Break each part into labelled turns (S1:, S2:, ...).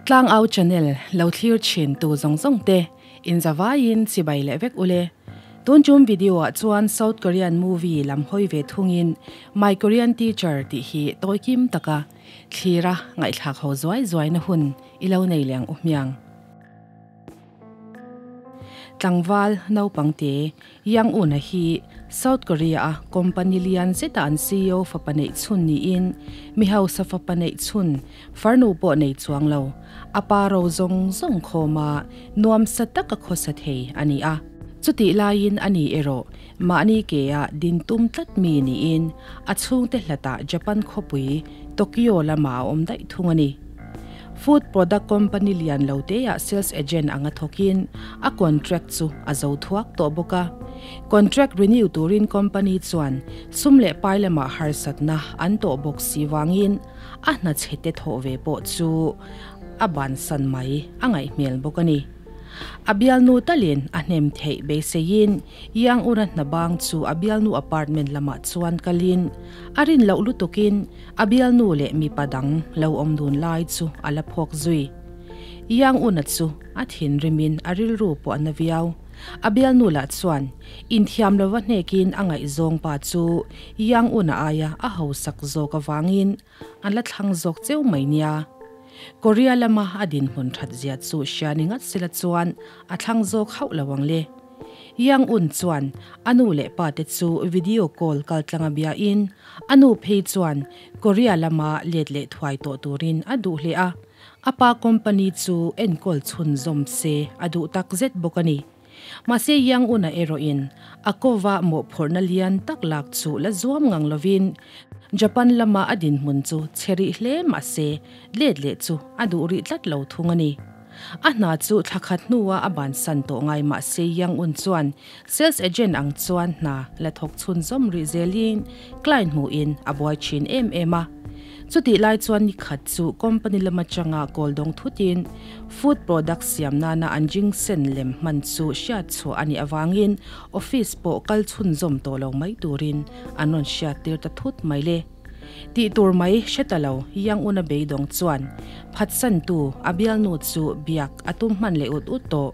S1: Tlangau channel lo thlir thin tu zawng zawng te in zavaiin chibai leh vek ule. Tun tum video ah chuan South Korean movie lam hawi ve thungin My Korean Teacher tih hi tawi kim taka thlira ngaihthlak ho zuai zuai na hun i lo nei leh ang u hmiang. Tlangval naupang te Yang Una hi South Korea a company lian zeta an CEO fapa neih chhun niin mi hausa fapa neih chhun farnu pawh nei chuang lo, a pa ro zawng zawng khawma nuamsa taka khawsa thei a ni a. Chutih laiin a ni erawh mahni kea din tum tlat mi niin a chhungte hlatah Japan khawpui Tokyo lama a awm daih thung a ni. Food product company lian lo teah sales agent anga thawkin a contract chu a zo thuak tawh bawk a. Contract renew turin company chuan sum leh pai lamah harsatna an tawh bawk si vangin a hna chhe te thawh ve pawh chu a bansan mai a ngaih hmel bawk a ni. A bialnu talin a hnem theih beiseiin Yang Ura hna bang chu a bialnu apartment lamah chuan kalin a rin loh lutukin a bialnu leh mipa dang lo awm dun lai chu a la phawk zui. Yang Una chu a thinrimin a rilru pawh a na viau. A bialnu lah chuan inthiam lova hnekin a ngaihzawng pa chu Yang Una aia a hausak zawk avangin a la thlang zawk cheu mai nia. Korea lama a dinhmun that zia chu hria ni ngat sela chuan a thlang zawk hauh lo ang le. Yang Un chuan a nu leh pa te chu video call kal tlang a bia in a nu phei chuan Korea lama let leh thuai tawh turin a duh hle a, a pa company chu enkawl chhunzawm se a duh tak zet bawk a ni. Mahse Yang Un-a erawhin a kova mawhphurhna lian tak lak chu la zuam ngang lovin Japan lama a dinhmun chu chhe rih hle mahse let leh chu a duh rih tlat lo thung a ni. A hna chu thla khat hnua a bansan tawh ngai mahse Yang Un chuan sales agent ang chuan hna la thawk chhunzawm rih zelin client hmuhin a buai thin em em a. Chutih lai chuan ni khat chu company lam atanga kawl dawng thutin food product siam nana an ginseng lem hman chu hriat chhuah a nih avangin office pawh kal chhunzawm tawh lo mai turin an rawn hriat tir ta thut mai le. Tih tur mai hre ta lo Yang Una beidawng chuan phatsantu a bialnu chu biak a tum hman leh ut ut tawh.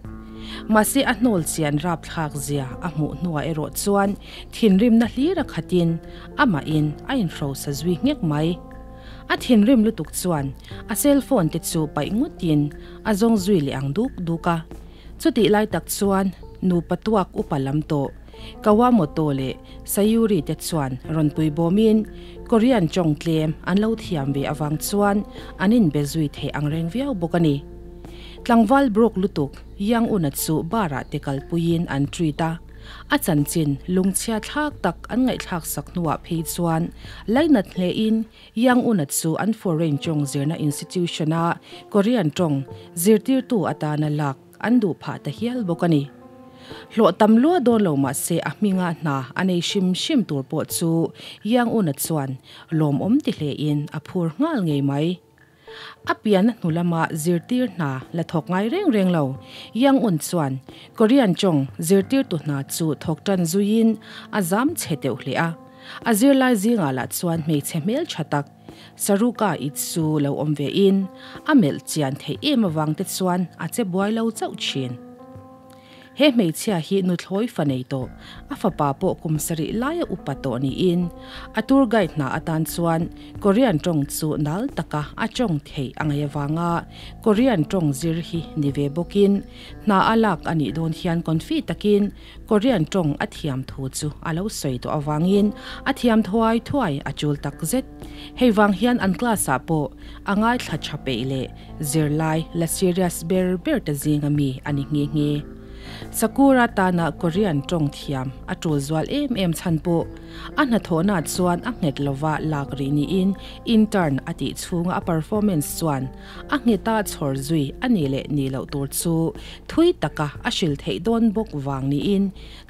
S1: Mahse a hnawl chian rapthlak zia a hmuh hnuah erawh chuan thinrimna hlir a khatin Amahin a inhrosa zui nghek mai. A thinrim lutuk chuan a cell phone te chu paih ngawtin a zawng zui leh ang duk duk a. Chutih lai tak chuan nupa tuak upa lam tawh Kawamoto leh Sayuri te chuan rawn pui bawmin Korean tawng tlem an lo thiam ve avang chuan an inbe zui thei ang reng viau bawk a ni. Tlangval broke lutuk Yang Una chu bar ah te kalpuiin an treat a. A chanchin lungchhia thlak tak an ngaihthlak sak hnuah phei chuan lainat hlein Yang Una chu an foreign tawng zirna institution-a Korean tawng zirtirtu atana lak an duh phah ta hial bawk a ni. Hlawh tam lua dawn lo mah se a hminga hna a nei hrim hrim tur pawh chu Yang Una chuan lawmawm ti hlein a phur nghal ngei mai. A pian a hnu lama zirtir hna la thawk ngai reng reng lo. Yang Un chuan Korean tawng zirtirtu hna chu thawk tan zuiin a zam chhe deuh hle a. A zirlai zingah lah chuan hmeichhe hmel tha tak Saruka it chu lo awm vein a melh chian theih em avang te chuan a che buai lo chauh thin. He hmeichhia hi nuthlawi fa nei tawh, a fapa pawh kum sarih laia upa tawh niin, a tour guide hna atan chuan Korean tawng chu nal taka a tawng theih a ngaih avanga Korean tawng zir hi ni ve bawkin hna a lak a nih dawn hian confi takin Korean tawng a thiam thu chu a lo sawi tawh avangin a thiam thuai thuai a chul tak zet. Hei vang hian an class ah pawh a ngaithla tha peih leh Zirlai la serious ber ber te zinga mi a ni nghe nghe. Sakura tana Korean tawng thiam a tul zual em em chhan pawh a hnathawhna chuan a nghet lova lak rih niin intern a tih chhunga a performance chuan a ngheta chhawr zui a nih leh nih loh tur chu thui taka a hril theih dawn bawk vang niin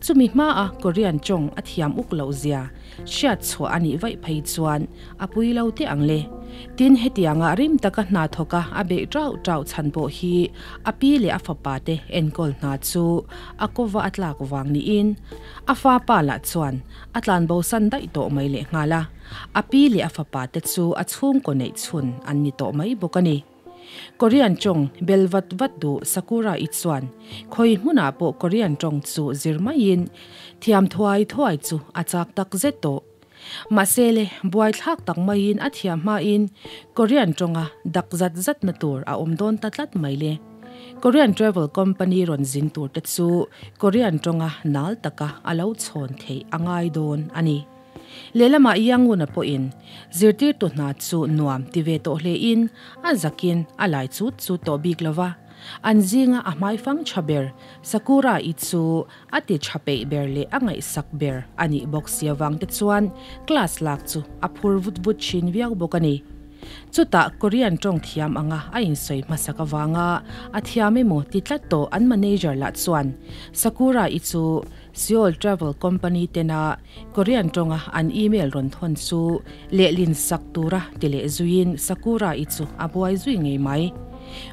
S1: chumi hmaa Korean tawng a thiam uk loh zia Hriat chhuah a nih vaih phei chuan a pui lo teh ang le. Tin, hetianga rim taka hna thawka a beih ṭauh ṭauh chhan pawh hi a pi leh a fapa te enkawl hna chu a kova a tlak vang niin a fa pa lah chuan a tlanbosan daih tawh mai lehnghal a, a pi leh a fapa te chu a chhungkaw neih chhun an ni tawh mai bawk a ni. Korean tawng bel vat vat duh Sakura i chuan khawi hmunah pawh Korean tawng chu zir maiin thiam thuai thuai chu a chak tak zet tawh. Mahse le, buaithlak tak maiin a thiam hmain Korean tawnga dak zat zatna tur a awm dawn ta tlat mai le. Korean travel company rawn zin tur te chu Korean tawnga nal taka a lo chhawn theih a ngai dawn a ni. Lehlamah Yangon-a pawhin zirtirtu hna chu nuam ti ve tawh hlein a zakin a lai chut chut tawh bik lo va, an zinga a hmaifang tha ber Sakura-i chu a ti tha peih ber leh a ngaihsak ber a nih bawk si avang te chuan class lak chu a phur vut vut thin viau bawk a ni. Chutah Korean tawng thiam anga a insawi hmasak avanga a thiam emaw ti tlat tawh an manager lah chuan Sakura-i chu Seoul Travel Company tena Korean tawnga an email rawn thawn chu lehlin sak tura ti leh zuiin Sakura-i chu a buai zui ngei mai.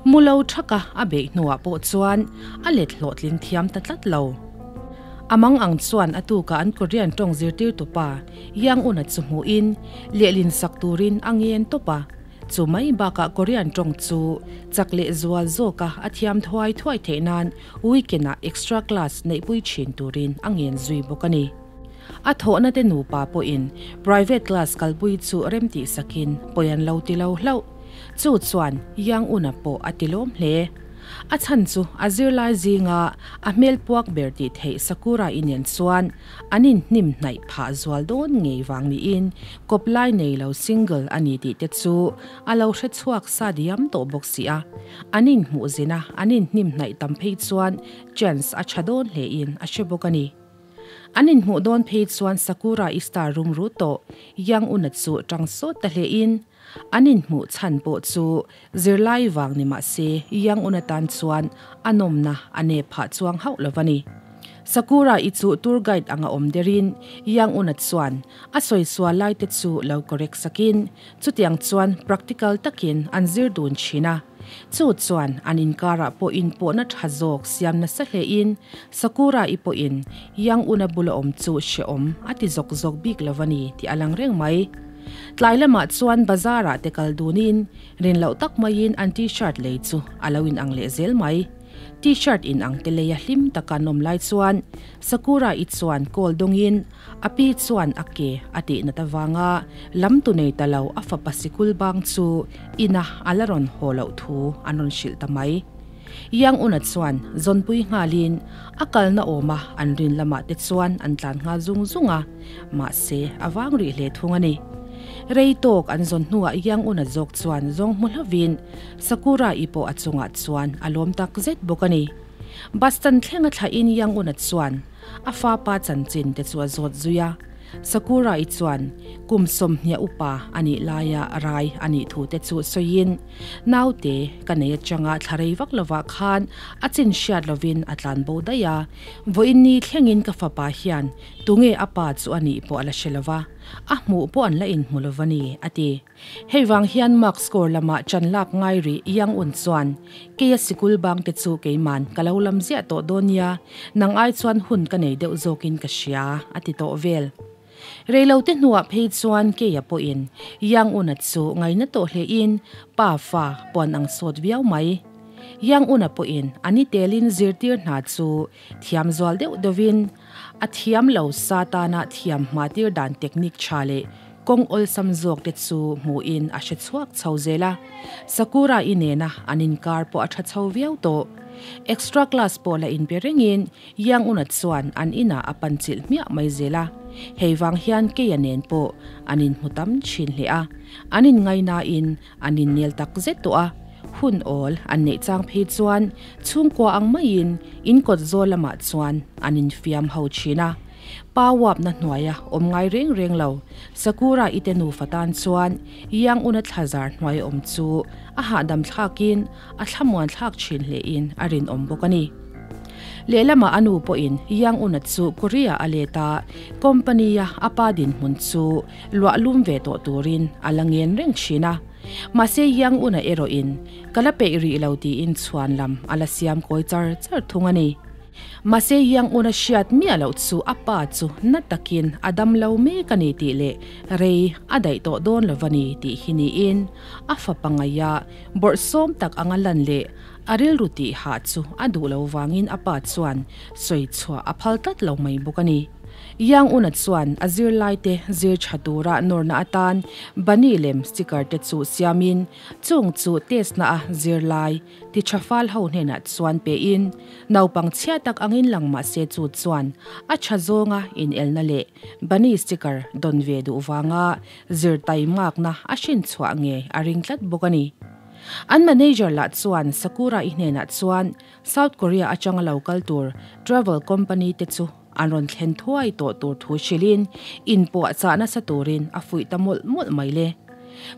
S1: Mu lo thaka a beih hnuah pawh chuan a let hlawhtling thiam ta tlat lo. A mang ang chuan a tuka an Korean tawng zirtirtu pa Yang Una chu hmuhin lehlin sak turin a ngen tawp a. Chu mai bakah Korean tawng chu chak leh zual zawka a thiam thuai thuai theih nan weekend-ah extra class neihpui thin turin a ngen zui bawk a ni. A thawhna te nupa pawhin private class kalpui chu rem tih sakin pawi an lo ti lo hlauh. Chu chuan Yang Una pawh a ti lawm hle. A chhan chu a zirlai zinga a hmel puak ber tih theih Sakura i nen chuan an inhnim hnaih phah zual dawn ngei vang niin kawp lai nei lo single a ni tih te chu a lo hre chhuak sa diam tawh bawk si a. An inhmuh zin a, an inhnim hnaih tam phei chuan chance a tha dawn hlein a hre bawk a ni. An inhmuh dawn phei chuan Sakura i star rum ru tawh Yang Una chu tang sawt ta hlein An inhmuh chhan pawh chu zirlai vang ni mah se Yang Un atan chuan a nawmna a nep phah chuang hauh lo va ni. Sakura i chu tour guide anga awm derin Yang Un-a chuan a sawi sual lai te chu lo correct sakin chutiang chuan practical takin an zir dun thin a. Chu chuan an inkarah pawh inpawhna tha zawk siam nasa hlein Sakura i pawhin Yang Un-a bula awm chu hrehawm a ti zawk zawk bik lo va ni tih a lang reng mai. Tlai lamah chuan bazar ah te kal dunin rin loh tak maiin an t-shirt lei chu a lo in ang leh zel mai. T-shirt in ang te lei a hlim taka an awm lai chuan Sakura i chuan call dawngin a pi chuan a ke a tih nat avanga lam tu nei ta lo a fapa sikul bang chu ina a la rawn haw loh thu an rawn hrilh ta mai. Yang Una chuan zawnpui nghalin a kalna awma an rin lamah te chuan an tlan nghal zung zung a, mahse a vang rih hle thung a ni. Rei tawk an zawn hnuah Yang Una zawk chuan zawng hmu hlovin Sakura i pawh a chungah chuan a lawm tak zet bawk a ni. Bus stand thlenga thlahin Yang Una chuan A fapa chanchin te chu a zawt zui a, Sakura-i chuan kum sawmhniah upa a nih laia rai a nih thu te chu sawiin, Naute, ka nei atanga thla rei vak lovah khan a chin hriat lovin a tlan bo daih a, vawiin thlengin ka fapa hian tunge a pa chu a nih pawh a la hre lova, a hmuh pawh an la inhmu lova ni, a ti. Hei vang hian mark score lamah chan lak ngai rih Yang Un chuan, Keia sikul bang te chu keiman ka lo lam ziah tawh dawn nia, nang ai chuan hun ka nei deuh zawkin ka hria, a ti tawh vel. Reilote hnuah phei chuan Keia pawhin Yang Un-a chu ngaina tawh hlein pa fa puan ang sawt viau mai. Yang Un-a pawhin a ni telin zirtir hna chu thiam zual deuh deuhin a thiam lo sa tana thiam hma tir dan technique tha leh Kawng awlsam zawk te chu hmuhin a hre chhuak chho zel a, Sakura i nena an inkar pawh a tha chho viau tawh. Extra class pawh la inpe rengin Yang Una chuan an inah a pan chilh hmiah mai zel a, hei vang hian Keia nen pawh an inhmu tam thin hle a, an inngainain an innel tak zet tawh a, hun awl an neih chang phei chuan chhungkua ang maiin in kawt zawl lamah chuan an infiam ho thin a. Pa uapna hnuaia awm ngai reng reng lo, Sakura i te nufa tan chuan Yang Una thlazar hnuai awm chu a hahdam thlakin a thlamuan thlak thin hlein a rinawm bawk a ni. Lehlamah a nu pawhin Yang Una chu Korea a let a, company-a a pa dinhmun chu luah lum ve tawh turin a la ngen reng thin a. Mahse Yang Una erawhin ka la peih rih lo tiin chhuan lam a la siam kawi char char thung a ni. Mahse Yangon a hriat miah loh chu a pa chu na takin a dam lo mek a ni tih leh rei a daih tawh dawn lo va ni tih hi niin a fapa ngaia bawrhsawm tak anga lan leh a rilru tih hah chu a duh lo vangin a pa chuan sawi chhuah a phal tlat lo mai bawk a ni. Yangon-a chuan a zirlaite zir tha tura nawrna atan bunny lem sticker te chu siamin chung chu test na a zirlai ti tha fal ho hnenah chuan pein naupang chhia tak angin lang mah se chu chuan a tha zawnga inelna leh bunny sticker dawn ve duh vanga zir taimakna a hrin chhuah ngei a ring tlat bawk a ni. An manager lah chuan Sakura-i hnenah chuan South Korea atanga lo kal tur travel company te chu an rawn thlen thuai tawh tur thu hrilhin inpuahchah nasa turin a fuih ta mawlh mawlh mai le.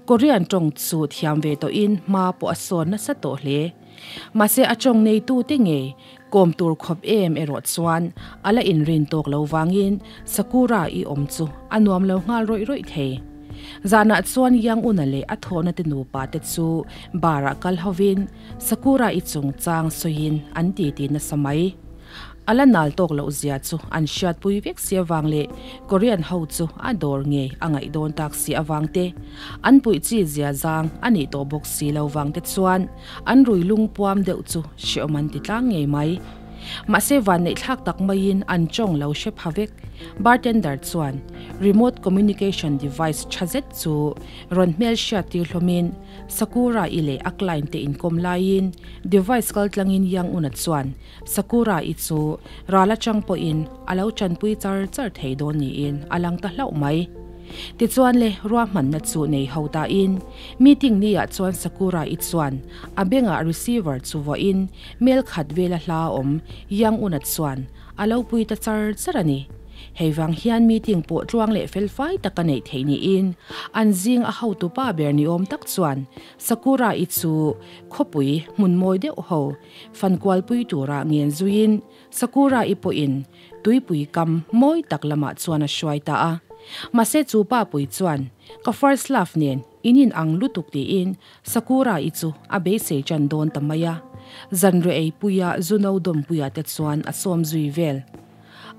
S1: Korean tawng chu thiam ve tawhin hma pawh a sawn nasa tawh hle. Mahse a tawng neitute ngei kawm tur khawp em erawh chuan a la inrin tawk lo vangin Sakura i awm chu a nuam lo nghal rawih rawih thei. Zanah chuan Yangon-a leh a thawhna te nupa te chu bar-ah kal hovin Sakura i chungchang sawiin an titi nasa mai. A la nal tawk loh zia chu an hriatpui vek si avang leh Korean ho chu a dawr ngei a ngaih dawn tak si avang te, an puih chi zia zang a nih tawh bawk si lo vang te chuan an rui lung puam deuh chu hreawm an ti tlang ngei mai. Mahse vanneih thlak tak maiin an tawng lo hre pha vek. Bartender chuan remote communication device tha zet chu rawn hmel hriat tir hlawmin Sakura-i leh a client te inkawm laiin device kaltlangin Yang-una chuan Sakura-i chu ral atang pawhin a lo tanpui char char thei dawn niin a lang ta hlauh mai. Tichuan le, ruahmanna chu nei ho tain meeting ni-ah chuan Sakura-i chuan a bengah receiver chu vuahin mel khat vela hla awm Yang-una chuan a lo pui ta char char a ni. Hei vang hian meeting pawh tluang leh felfai taka neih theih niin an zing a hotupa ber ni awm tak chuan Sakura-i chu khawpui hmun mawi deuh ho Fankualpui tura ngen zuiin Sakura-i pawhin tuipui kam mawi tak lamah chuan a hruai ta a. Mahse chu pa pui chuan, Ka first love nen in in ang lutuk tiin Sakura-i chu a beisei ṭan dawn ta mai a. Zanriah eipuia Zuno dawmpuia te chuan a sawm zui vel.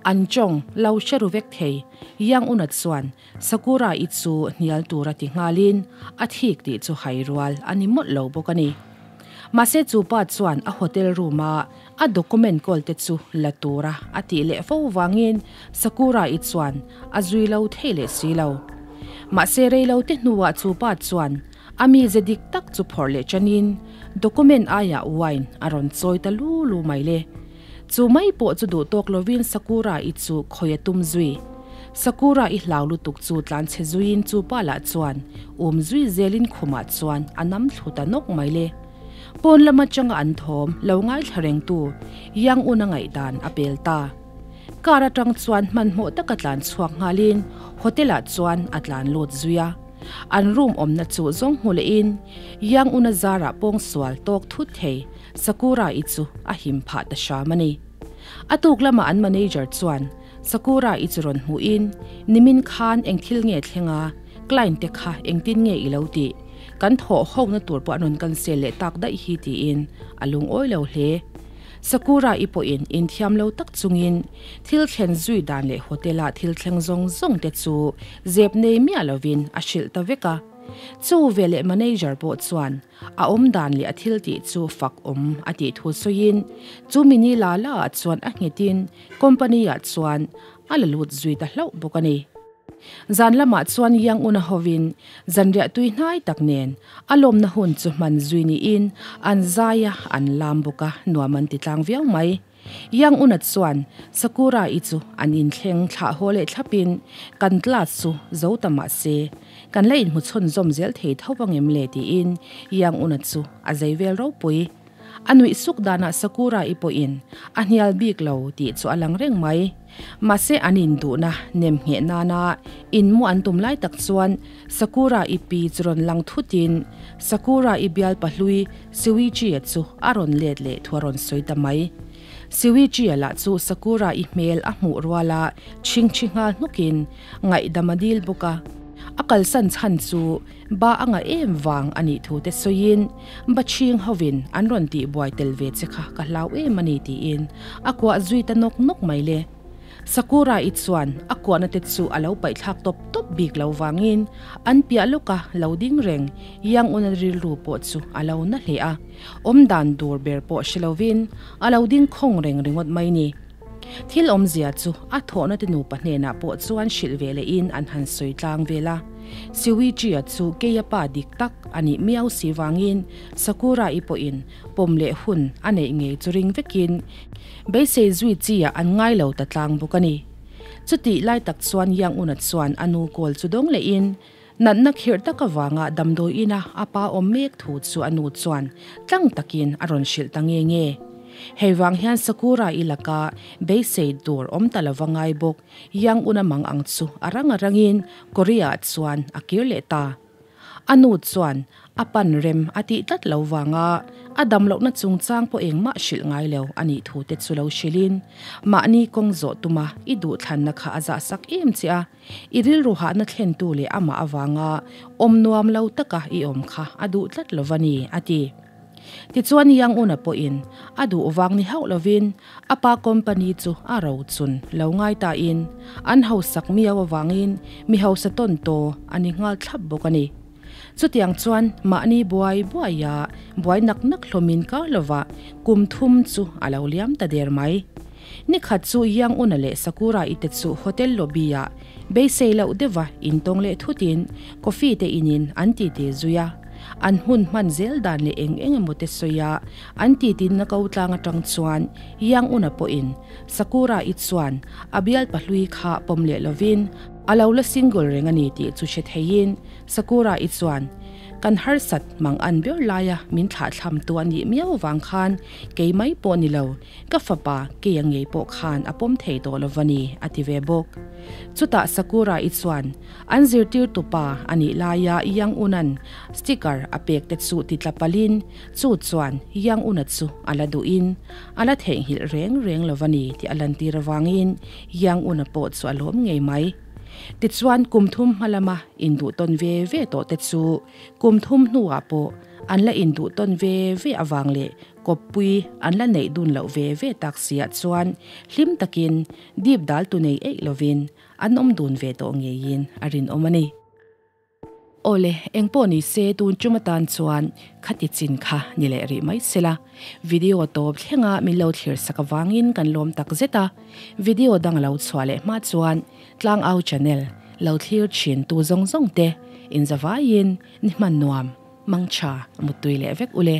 S1: An tawng lo hre ru vek thei. Yang Una chuan Sakura-i chu hnial tura ti nghalin a thik tih chu hai rual a ni mawlh lo bawk a ni. Mahse chu pa chuan a hotel room a a document kawl te chu la tura a tih leh fo vangin Sakura-i chuan a zui lo thei leh si lo. Mahse rei lo te hnuah chu pa chuan a mize dik tak chu phawrh leh chanin document aiah wine a rawn chawi ta lu lu mai le. Chu mai pawh chu duh tawk lovin Sakura-i chu khawi a tum zui. Sakura-i hlau lutuk chu tlan chhe zuiin chu pa lah chuan um zui zelin khumah chuan a nam thlu ta nawk mai le. Pawn lam atanga an thawm lo ngaithla rengtu Yang Un a ngaihdan a pel ta. Car atang chuan hmanhmawh taka tlan chhuak nghalin hotel ah chuan a tlan lut zui a. An room awmna chu zawng hmu lehin Yang Un a zarah pawngsual tawk thut thei Sakura-i chu a him phah ta hram a ni. A tuk lamah an manager chuan Sakura-i chu rawn hmuhin, Nimin khan eng thil nge thleng a, client te kha engtin nge i lo tih? Kan thawh hawkna tur pawh an rawn cancel leh tak daih hi tiin a lungawi lo hle. Sakura-i pawhin inthiam lo tak chungin thil thlen zui dan leh hotel-a thil thleng zawng zawng te chu zep nei miah lovin a hrilh ta vek a. Chu veleh manager pawh chuan A awm dan leh a thil tih chu fak awm a tih thu sawiin chu mini la la ah chuan a nghetin company ah chuan a la lut zui ta hlauh bawk a ni. Zan lamah chuan Yangon a hovin zanriah tui hnai tak nen a lawmna hun chu hman zui niin an zai a an lam bawk a nuam an ti tlang viau mai. Yang Una chuan Sakura-i chu an inthleng thlah haw leh thlapin kan class chu zo ta mah se, kan la inhmu chhawn zawm zel thei tho vang em le tiin Yang Una chu a zei vel ropui. A nuih suk danah Sakura-i pawhin a hnial bik lo tih chu a lang reng mai. Mahse an induhna nem ngheh nana inmu an tum lai tak chuan Sakura-i pi chu rawn lang thutin Sakura-i bial pahlui Siwichi-a chu a rawn let leh thu a rawn sawi ta mai. Siwichi-a lah chu Sakura-i hmel a hmuh ruala chhingchhi nghal hnukin ngaihdam a dil bawk a. A kalsan chhan chu ba a ngah em vang a nih thu te sawiin, Ba chhing hovin an rawn tihbuai tel ve che kha ka hlau em a ni tiin a kuah zui ta nawk nawk mai le. Sakura-i chuan a kuahna te chu a lo paihthlak tawp tawp bik lo vangin an piah lawka lo ding reng Yangon-a rilru pawh chu a lo na hle a, awmdan dur ber pawh hre lovin a lo ding khawng reng ringawt mai ni. Thil awmzia chu a thawhna te nupa hnenah pawh chuan hrilh ve lehin an han sawi tlang vel a. Siwichi-a chu keia pa dik tak a nih miau si vangin Sakura-i pawhin pawm leh hun a neih ngei chu ring vekin beisei zui chi-ah an ngai lo ta tlang bawk a ni. Chutih lai tak chuan Yangun-a chuan a nu kawl chu dawng lehin natna khirh tak avanga damdawi ina a pa awm mek thu chu a nu chuan tlang takin a rawn hrilh ta nge nge. Hei vang hian Sakura i laka beisei tur awm ta lova ngai bawk Yangun-a mang ang chu a rang a rangin Korea-ah chuan a kir leh ta. A nu chuan a pan rem a tih tlat lo vanga a dam lohna chungchang pawh engmah hrilh ngai lo a nih thu te chu lo hrilhin, mahni kawng zawh tuma i duhthlanna kha a zahsak em che a, i rilru hahna thlentu leh amah avanga awm nuam lo taka i awm kha a duh tlat lo va ni, a ti. Tichuan Yangon-a pawhin a duh vang ni hauh lovin a pa company chu a ro chun lo ngai tain an hausak miau avangin mi hausa tawn taw a ni nghal thlap bawk a ni. Chutiang chuan mahni buai buaia buai nak nak hlawmin kar lova kum thum chu a lo liam ta der mai. Nikhat chu Yangon-a leh Sakura-i te chu hotel lobby-ah beisei loh deuha intawng leh thutin coffee te inin an titi zui a. An hun hman zel dan leh eng eng emaw te sawi a, an titinna ko tlang atang chuan Yangon-a pawhin Sakura-i chuan a bial pahlui kha pawm leh lovin a lo la single reng a ni tih chu hre theiin Sakura-i chuan kan harsat mang an ber laia min thlahthlam tu a nih miau vang khan kei mai pawh ni lo Ka fapa keia ngei pawh khan a pawm thei tawh lo va ni, a ti ve bawk. Chutah Sakura-i chuan an zirtirtu pa a nih laia Yang-una'n sticker a pek te chu ti tla palhin chu chuan Yang-una chu a la duhin a la theihnghilh reng reng lo va ni tih a lantir avangin Yang-una pawh chu a lawm ngei mai. Tichuan kum thum hma lama induh tawn ve ve tawh te chu kum thum hnuah pawh an la induh tawn ve ve avang leh Kawppui an la neih dun loh ve ve tak siah chuan hlim takin dip dal tu nei eih lovin an awm dun ve tawh ngeiin a rinawm a ni. Awle, engpawh ni se tun tum atan chuan khati chin kha ni leh rih mai sela. Video tawp thlenga min lo thlir sak avangin kan lawm tak zet a, video dang lo chhuah leh hma chuan Tlangau channel lo thlir thin tu zawng zawng te inzavaiin ni hman nuam. Mangtha, muttui leh vek ule.